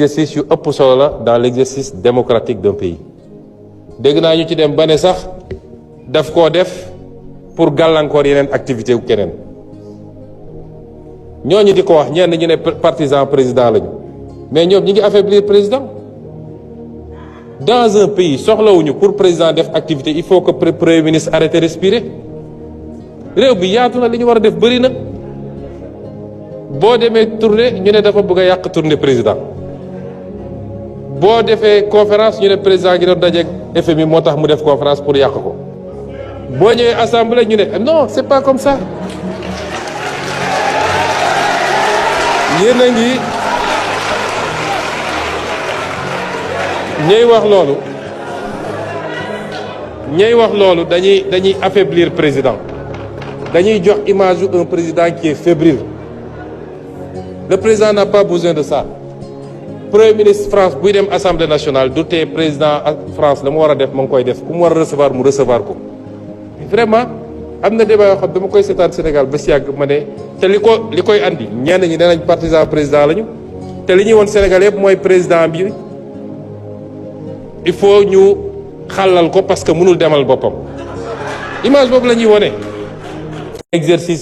exercice yu ëpp solo la dans l'exercice démocratique d'un pays dégg naa ñu ci dem ba ne sax daf koo def pour gàllankoor yeneen activité wu keneen ñooñu di ko wax ñenn ñu ne partisan président lañu mais ñoom ñi ngi affaiblir président dans un pays soxlawuñu pour président def activité il faut que premier ministre arrête respirer réew bi yaatu na li ñu war a def bëri na boo demee tournée ñu ne dafa bëgg a yàq tournée président boo defee conférence ñu ne président gi doon dajeeg FMI moo tax mu def conférence pour yàq ko boo ñëwee assemblée ñu ne non c'est pas comme ça yéen a ngi ñay wax loolu dañuy affaiblir président dañuy jox image un président qui est fébrile le président n'a pas besoin de ça premier ministre France buy dem assemblée nationale du tee président France la mu war a def ma ngi koy def ku mu war a recevoir mu recevoir ko vraiment am na débat yoo xam dama koy seetaan Sénégal ba si yàgg ma ne te li koy andi ñenn ñi nee nañ partisan président lañu te li ñuy woon Sénégal yëpp mooy président bi il faut ñu xàllal ko parce que mënul demal boppam image boobu la ñuy wone exercice